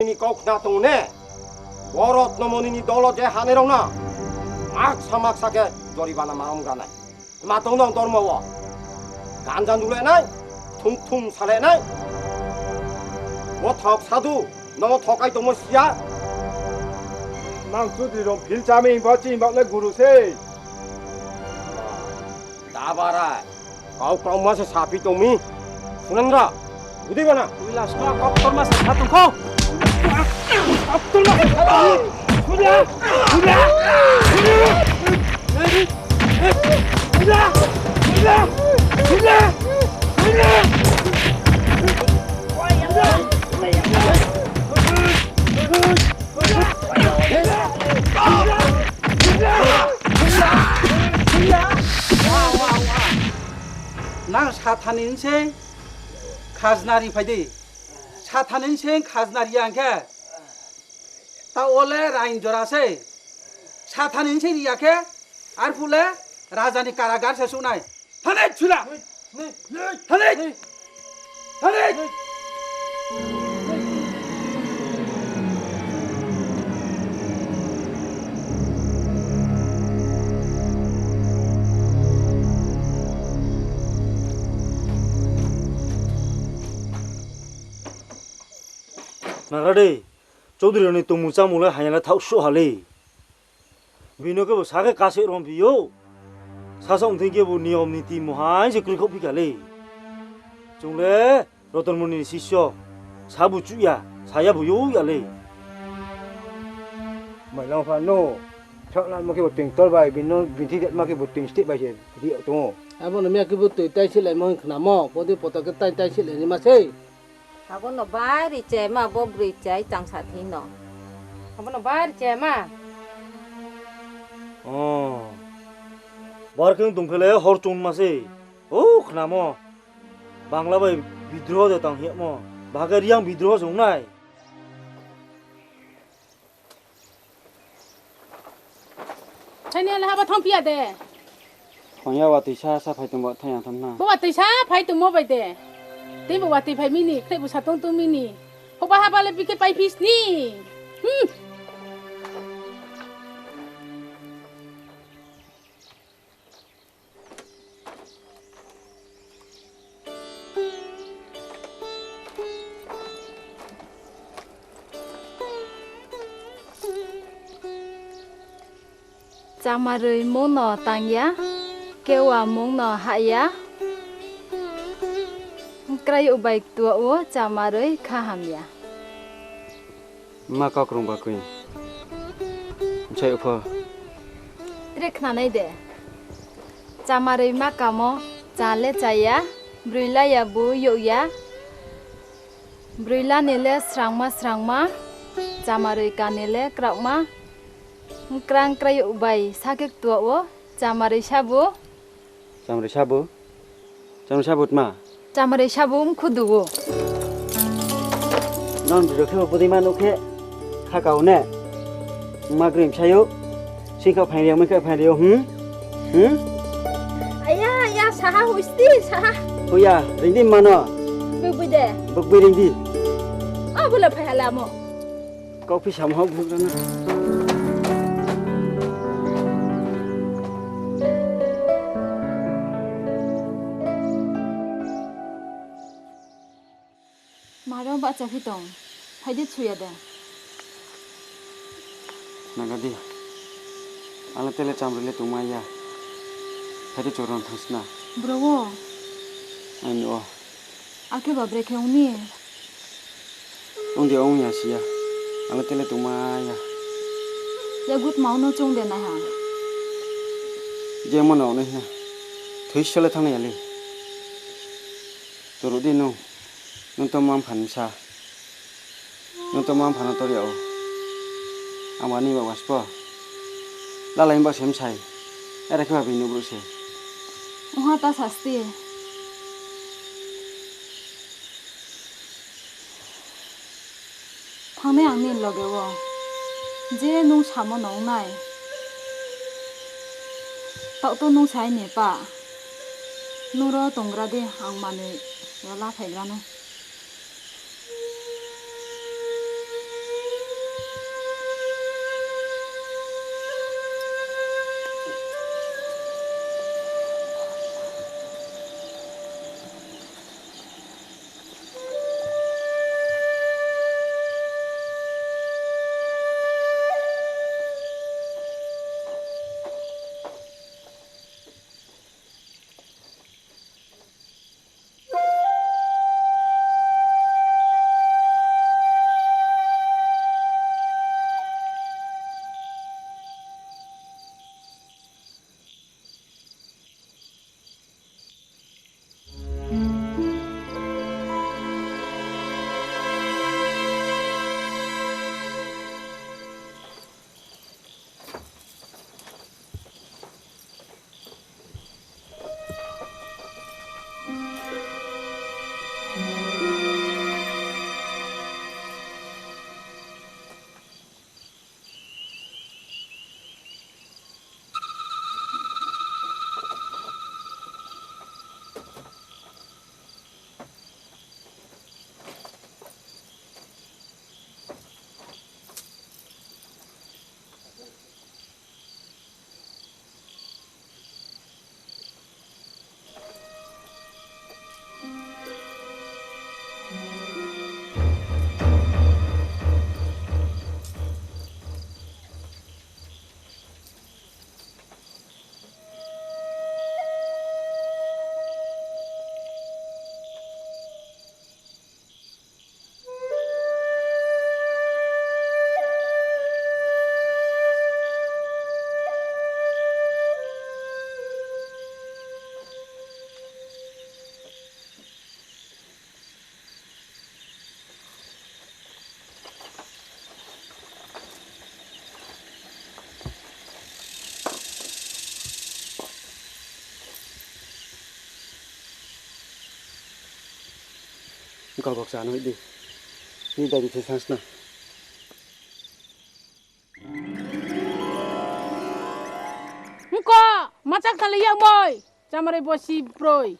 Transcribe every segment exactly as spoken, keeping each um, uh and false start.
Nini kok khna tongo ne? Bo Rotnomoni ni dolo je hanai rok na maksa maksa khe joribana marom granai. Ma tong nong dormo o. Ganja nule nai, thum thum sale nai. Bo thok sadu, no thokai tongmo siya. Nang chudri rong phil chami bo chini bak le guru se. Dabara, kau kau ma se sapi tongmi. Sunangra, gudi bana. Uila sma kok torma se khatung kho. Kok torma se khatung. Uila, uila, uila. Nang sathani se khajna ri phaidi. Sathani se khajna ri ang khe. Ta ole rain jora se. Sathani se ri ya khe. Arphuh le raja ni karagar se sunai. Thane chula. Thane. Thane. Nagra de, Chaudhary rokni tongmung chamung le hayana thausuh hali. Bino kebo sakhe kasik rom pio. Sasa wngthing kebo niyom niti mohai se kwrwi khok phikha le. Chwng le Rotonmoni ni sisyo. Sabu chuya, saya bu yo ya le. Mailong pha no. Chok lan mo kebo ting tor bai bino binti det ma kebo ting stik bai se di tongo. Abo no miya kebo twi tai silai mo khna mo. Bodi poto ke tai tai silai ni ma sei. Abono bai ri chai ma, bo bwrwi chai chang sa thino. Abono bai ri chai ma. Oh. Bar khe tong phele hor chun ma se. O khnamo. Bangla bai bidroho de tang hiya mo. Bahage Riang bidroho song nai. Thani ale haba thong piya de. Thongya watwi sa sa phai tongbo thaya thong na. Bo watwi sa phai tongmo bai de. Tei bo watwi phai mini, khrip bo satong tong mini. Hoba haba le bikhe pai pis ni. Hmm. Chamarwi mungno tangya, kewa mungno haya, kwrayuk bai ktua o chamarwi kha hamya. Ma kokrwng bakwi. Bwsai upho. Tre khnanai de. Chamarwi ma kamo, cha le chaya, brwi laya bu yokya. Brwi lani le srangma srangma, chamarwi kani le kwrakma. Kwrang kwrayuk bai sakhe ktua o, chamarwi sabu. Chamarwi sabu? Chamarwi sabu tma? Chamarwi sabu wngkhu duo. Non bwrwi khe bo bwdwi ma nukhe kha kao ne? Wngma kwrwi bwsaio. Singkha phainrio, mungkha phainrio, hmm? Hmm? Aya, aya, saha huisti, saha. Huya, ringdi mano. Bwbwi de. Bwbwi ringdi. Abo le phai hala mo. Kok phi samha bugrana. Maro bacha phi tong. Phaidi chuya de. Nagadi. Ala tele chamrele tongma ya. Phaidi choron thangsna. Bro. Ani o. Akhe ba brekhe ongni. Ongdi ong ya siya. Ang tele tongma ya. Ya gut mau no chong de nai ha. Je mo no nai ha. Thwi sele thang ya le. Toro di no. Nung to mam phan sa. Nung to mam phan tor ya o. Ang ba ni ba waspo. Lalai ba sem sai. Era khe ba bini bru se. Oha ta sasti. Thangnai ang nini loge o, je nwng samo nongnai, taoh to nwng sai ni pa, nwng ro tonggra di, ang manwi rwla phaigrano. Kabak chana hoi di. Ni dadi thai sangsna. Ngko, machak thali yang moi. Chamari bosi broi.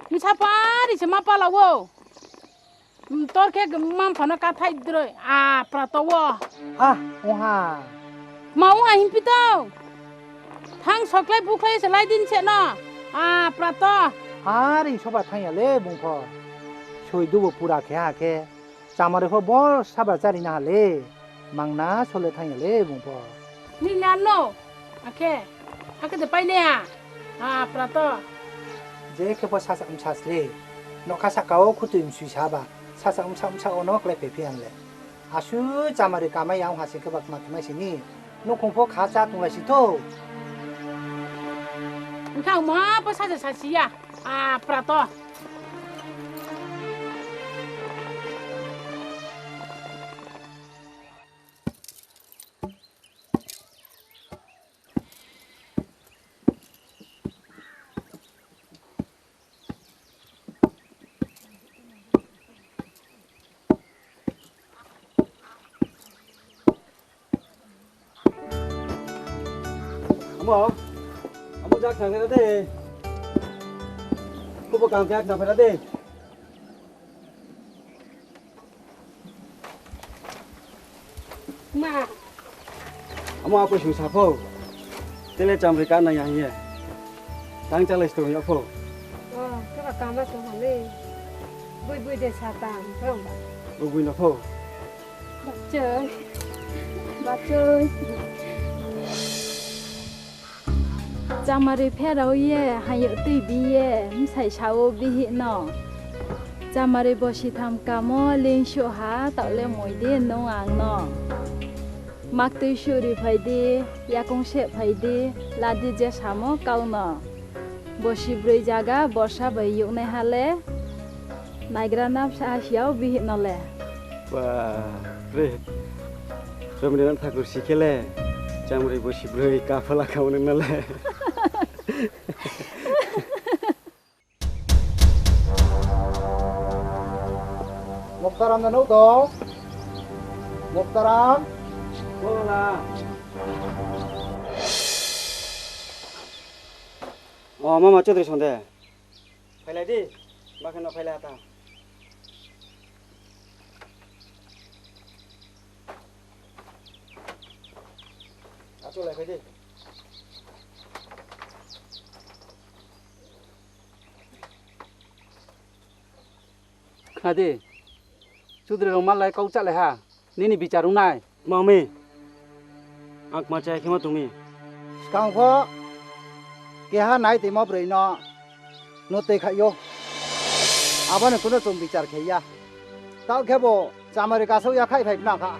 Msa pari se ma pala wo. Tor khe mam phano kathai droi. A prato wo. Ah, uha. Ma uha himpi to. Thang soklai buklai se lai din se no. A prato. Haring soba thangya le bungpho. Soi dubo pura khe ha khe. Chamari pho bor sabra chari na ha le. Mangna sole thangya le bungpho. Ni nan no. Akhe. Akhe de pai ne ha. A prato. Je khe pho sasa umsa sle. Nokha saka o khutui umsui saba. Sasa umsa umsa ono klai pe phiyan le. Asu chamari kamai yang hasing khe bak ma thumai sini. Nukhung pho kha cha tunglai si to. Wngkha mo ha pho saja sasiya. A prato. Amo, amo jak thang phera de. Kubo kam khe jak thang phera de. Ma. Amo apoi sung sapho. Tele chamri ka nang yang ye. Tang chalai sto ya pho. Oh, kaba kama to hale. Bui bui de satang, kaba. Bui bui no pho. Bachoi. Bachoi. Chamari pherao ye, hayok twi bi ye, bwsai sao bihik no. Chamari bosi tham kamo, lingsu ha, taole moi di nung ang no. Mak twi suri phai di, yakung se phai di, ladi je samo kau no. Bosi brwi jaga borsa bai yoknai hale, naigra napsa hasiao bihik nole. Ba, re. Romni nan thakur sikele, chamri bosi brwi kaphala kaunang nole. Muktaram na nuk dong. Muktaram. Bola. O, mama Chaudhary sonde. Phailai di, bakheno phailai ta. Achuk lai phai di. Khna di, Chaudhary rok malai kok chalai ha. Nini bichar wngnai. Mami, ang kma chaya khe ma tongmi. Swkang pho keha nai twi ma bwrwi no, no twi khaio. Aboni kunu chwng bichar khe ya. Tao khe bo chamari kasuk ya khai phai phna kha.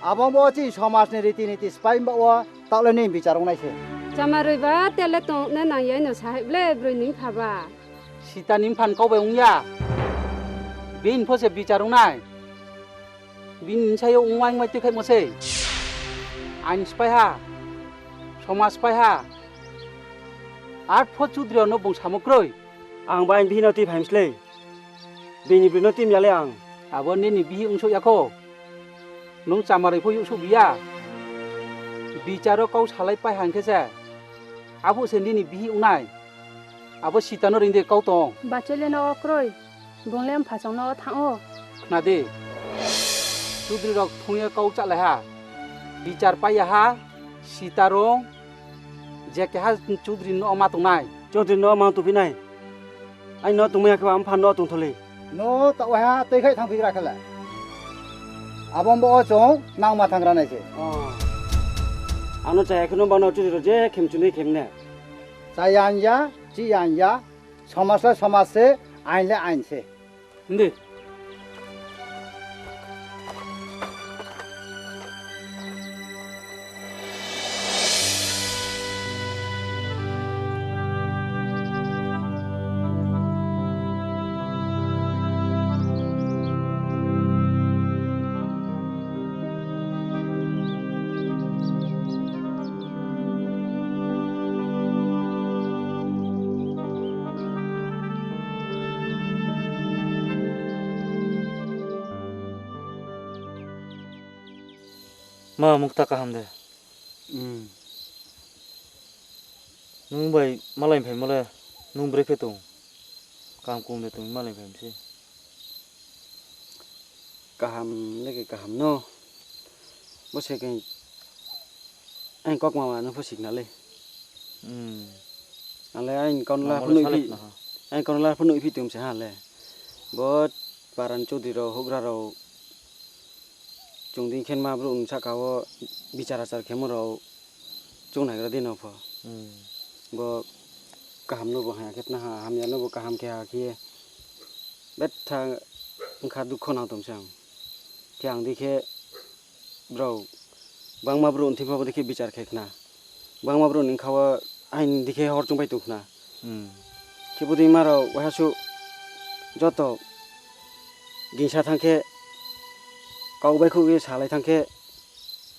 Abo bo chini somaj ni riti niti swpai ba o tao le nini bichar wngnai se. Chamari ba tele tong na nang yai no sahai ble bwrwi ni pha ba. Sita ni phan kok bai wngya. Bini pho se bichar wngnai. Bini bwsai o wngma wngmai twi khaimo se. Ain swpai ha. Somaj swpai ha. Ar pho Chaudhary no bung samo kwrwi. Ang bai bihik no twi phaimsle. Bini bwrwi no twi miyale ang. Abo nini bihik wngsuk ya kho. Nwng chamarwi pho yusuk biya. Bicharo kok salai pai hang khe se. Abo se nini bihik wngnai. Abo Sitano ring de kau tong. Bachele no okroi. Bung le mphasong no thang o. Khna di. Chaudhary rok thung ye kau chalai ha. Bichar pai ya ha. Sita rong. Je keha Chaudhary no ma tongnai. Chaudhary no ma tongphi nai. Ai no tongmaya khe ba mphano tongtholi. No ta waha tei khai thang phigra khala. Abong bo o chong nang ma thangra nai se. Oh. Ano chaya kheno bano Chaudhary rok je khem chunui khem ne. Chaya anja, chi anja, somaj le somaj se, ain le ain se. Hindi. Ma mukta kaham de. Hmm. Nung bai malai phai mole nung bwrwi khe tong. Kaham kum de tong malai phai mse. Kaham leke kaham no. Bo se ke ang kok mama no phusik na le. Hmm. Ale ang kon la Mama phunu le phi. Salek na ha. Ang kon la phunu phi tum se ha le. Bo paran chudri ro hugra ro. Chungdi khen ma bro saka o bichar achar khemo ro. Chwng naigra dino pho. Hmm. Bo kaham no bo haya khe tna ha, hamya no bo kaham khe ha khe betha wngkha dukho nang tong se ang. Khe ang dikhe bro bangma bro ni thik pha bo dikhe bichar khe khna. Bangma bro ni kha o aini dikhe hor chwng bai tong khna. Hmm. Khe bwdwi ma rok waiha su joto gingsa thang khe kok bai khuk salai thang khe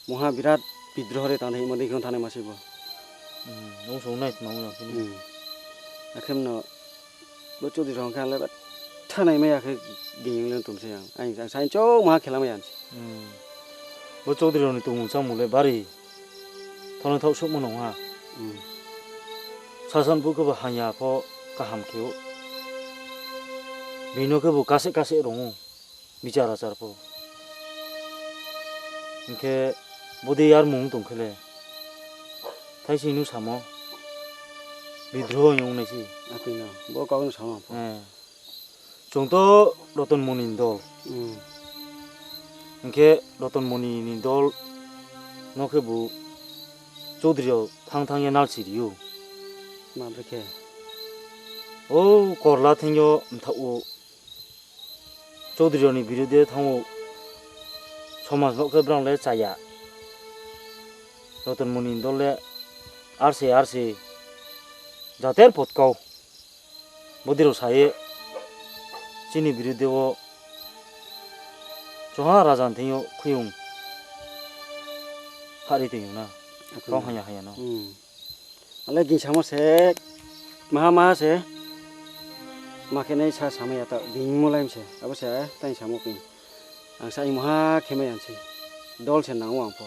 Moha birat bidroho re tang thai, imo dei kheno thanai masibo. Hmm, nung song nai tma wngya khe. Hmm. Akhemno bo chudri rong khe ale ba thanai maya khe giyeng le tum se yang. Ang, ang sain chok maha khela maya. Hmm. Bo chudri rong ni tumung chamung le bari. Thono thok sukmo nong ha. Hmm. Sasan bu khe bo hanya pho kaham khe o. Bino khe bo kasek kasek rong o. Bichar achar pho. Hinkhe bwdwi yar mung tong khe le. Thaising no samo. Bidroho wng nai si. Akhwino, bo kok no samo pho. Eh. Chwng to Roton Moni ni dol. Hmm. Hinkhe Roton Moni ni dol no khe bo Chaudhary rok thang thang ya nal si rio. Ma bwrwi khe? O Korla thengyo mtha o. Chaudhary rokni birude thango somaj no khe brang le chaya. Roton Moni dol le arse arse jater potkau. Bwdwi rok saye chini birude o Chauhan raja ni thengyo khuyung hari tongyo na. Kau hanya hanya no. Hmm. Ale gingsamo se, maha maha se, ma khe nai sa samaya ta bini mulaim se, abo se tani samo khe. Ang sa imo ha khe mai ang se, dol se nango ang pho.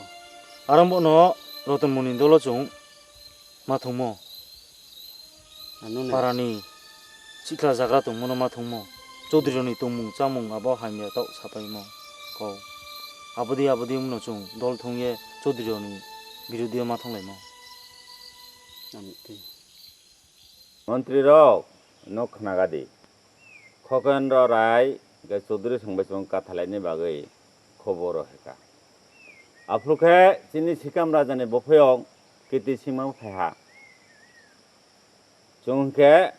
Aro bono Roton Moni dolo chwng ma thwngmo. Ano ne. Parani sikla jagra tongmano ma thwngmo. Chaudhary rokni tongmung chamung abo hamya tao sapaimo kau. Abodi abodi wngno chwng dol thwngye Chaudhary rokni birudio ma thwnglaimo. Ang twi. Montri rok, no khnaga di. Khokendra Rai hwnkhe Chaudhary songbai song kathalaini bagwi khobor rw heka. Aphuru khe chini Sikam Raja ni buphaiyong Kirti Singma phaiha. Chwng hwnkhe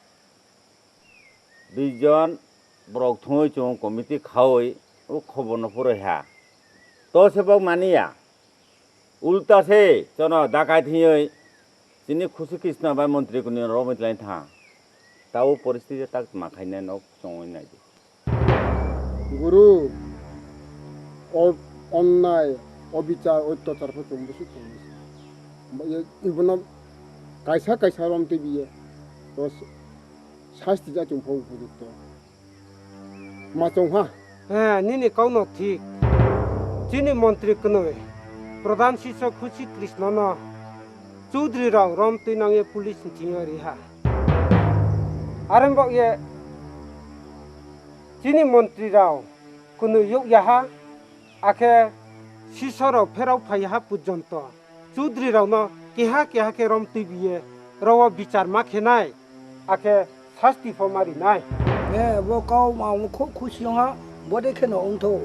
duijon borok thwngwi chwng committee khaui o khobor no purwi ha. To se bok maniya. Ulta se chono dakai thiyoi chini Khusi Krishna bai montri kuni romwi tlai tha. Tao poristiti tak ma khaina nok chongwi nai di. Guru, o onnai, obichar, otyachar pho chwng busu chwng busu. Ba ye ibono kaisa kaisa rom twi biye. To sasti ja chwng pho upojukto. Ma chong ha. He, nini kau no thik. Chini montri kwnwi Pradhan Sisok Khusi Krishna no Chaudhary rok rom twi nangye police ni thingyo ri ha. Arembok ye chini montri rok kwnwi yuk ya ha. Akhe Sisok rok pherao phai ha pujonto. Chaudhary rokno keha keha khe rom twi biye rao bichar ma khenai, akhe sasti pho ma rinai. Eh, bo kau ma wng kho khusi wng ha, bo de kheno wng tho.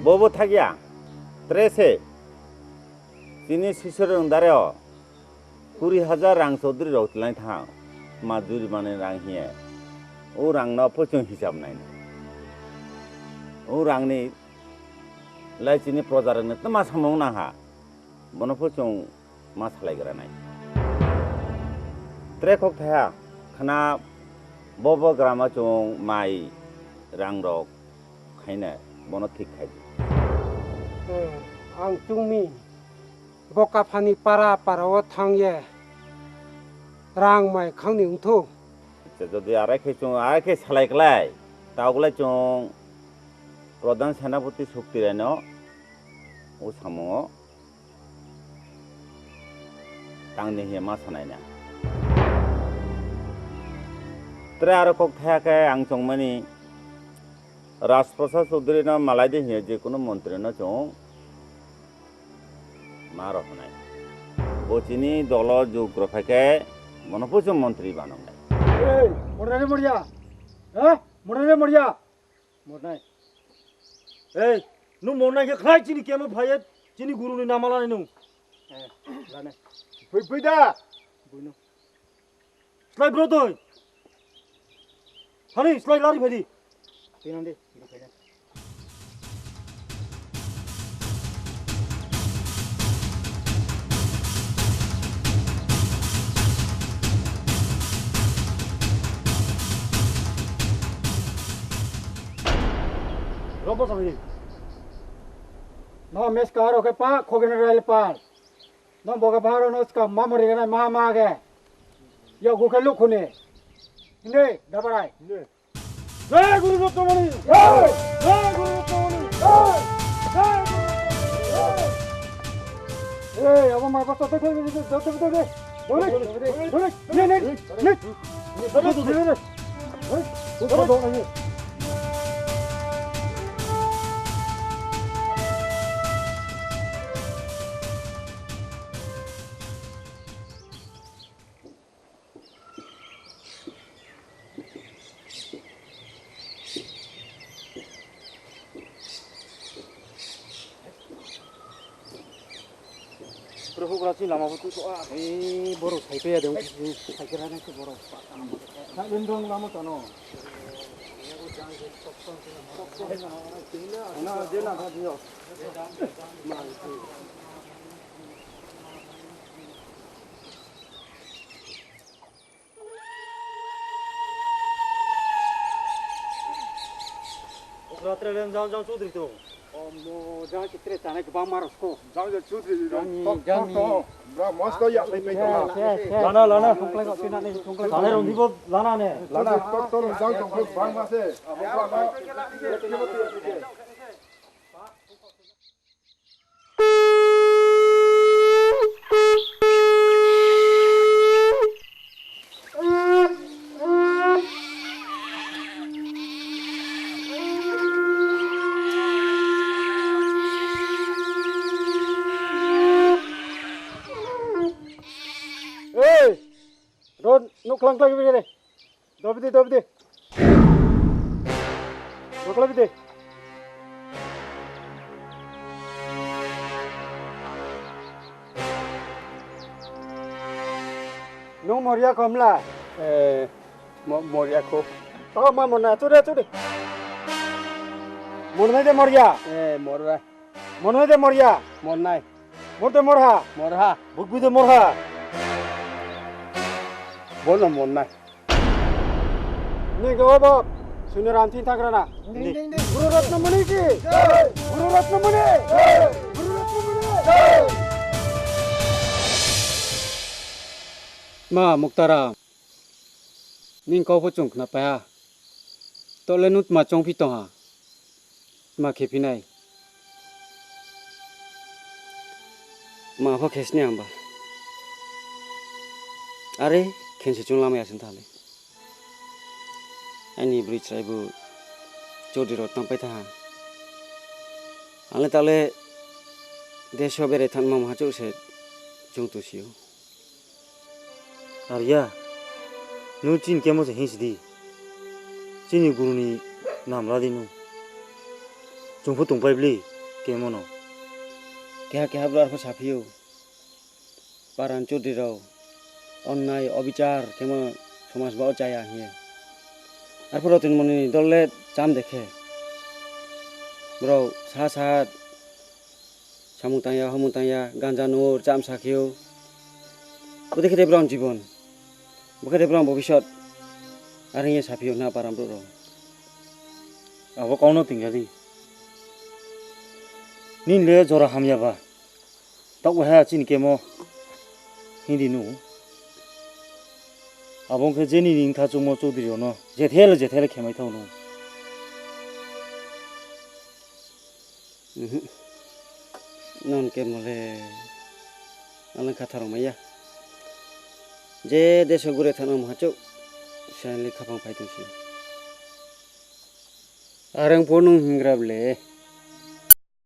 Bo bo thakya, tre se, chini Sisor rong dare o. Kuri hajar rang Chaudhary rok twlai tha, ma juri mani rang hiye. O rang no pho chwng hisab nai. O rang ni lai chini proja rok ni tma samung nang ha. Bono pho chwng ma salai gra nai. Tre khok thaya khna bo bo grama chwng mai rang rok khaina bono thik khai di. Eh, ang chwngmi. Bokaphani para para o thang ye rang mai khang ni wngthu. Acha, jodi arai khe chwng, arai khe salai klai, ta oglai chwng Pradhan Senapati Shakti Rai no O samungo tangdi hiya ma sanai na. Tre aro kok thaya khe ang chongmani Rajprasad Chaudhary no malai di hiya je kuno montri no chong ma rok nai. Bo chini dolo jug rok khai khe mono puchung montri banong nai. Ei, morna re moria. Ha? Morna re moria. Mornai. Ei, nung mornai khe khlai chini kemo phaiye, chini guru ni nama lanai nung. Eh, lanai. Pui, pui da. Buino. Slai bro doi. Hani slai lari phai di. Pinang di, di phai na. Robo sabi. No mes karo ke pa, khogen rail pa. No boga baharo no ska mamori gana ma ma ge. Yo guke lukhune. Inde, dabarai. Inde. Jai Guru Dottamani! Jai! Jai Guru Dottamani! Jai! Jai Guru Dottamani! Jai! Ei, abo mai basta, dai, dai, dai. Dai, dai, dai. Dai, dai, dai. Nih, nih, nih. Dai, dai, dai, dai. Hei, dai, dai, dai. Bro, hugra chini lama bo tuso a. Ei, borok sai paya de, sai kera na borok. Sa lindong lama tano. Na, de na, de yo. Okra tre len jang jang chudri to. Omo jang ki tre tane ke bang maros ko. Jang jang chudri ro. Jang ni, tok jang tok ni. To. Bra mas to ya lai pe to. Yes, yes, yes. Lana, lana. Tungklai ko sina ni, tungklai ko. Tane rong dibo lana ne. Lana tok to jang tok bang ma se. Abo bang ma. Ei! Ron, nuk lang lagi begini. Dobidi, dobidi. Nuk lagi deh. Nuk moria komla. Eh, mo-, moria ko. Oh, ma mona, curi, curi. Mona de moria. Eh, moria. Mona de moria. Monai. Morde morha. Morha. Bukbi de morha. Bono monnai. Nini ke obo. Suni ram tin thagra na. Ni. Guru Ratna Muni ki. Jai. Guru Ratna Muni. Jai. Guru Ratna Muni. Jai. Ma Muktaram. Nini kok bo chwng khna paiha. Tole nwng tma chongphi tongha? Tma khephinai? Ma pho khesni ang ba. Are khensi chwng lama yasing thale. Ani bwrwi chwrai bo Chaudhary rok tang pai thaha. Ang le tale desh o berai thangma maha chuk se chwng tusio. Arya, nwng chini kemo se hinsidi. Chini guruni nam ladi nwng. Chwngphu tongpai bli kemono. Keha keha bwrwi arpho saphio. Paran Chaudhary rao onnai obichar kemo somaj bao chaya hiye. Arpho Rothin Moni ni dol le cham dekhe. Bwrwi sa sa Samung tangya, homung tangya, ganja nungo, cham sakhio. Bwdekhe de bwrang jibon. Bwkhe de bwrang bobisot. Arengye saphio na param bwrwk rok. Abo kokno tingya di. Nini le jora hamya ba. Tok wahya chini kemo. Hindi nu. Abo wngkhe je nini wngkha chukmo Chaudhary rokno. Jethele jethele khemai thao nu. Mhm. Non ke mole. Ang kha thorong maya. Je deso gure thano muhachuk. Sanli khapang phai tongsi. Arang po nung hingrab le.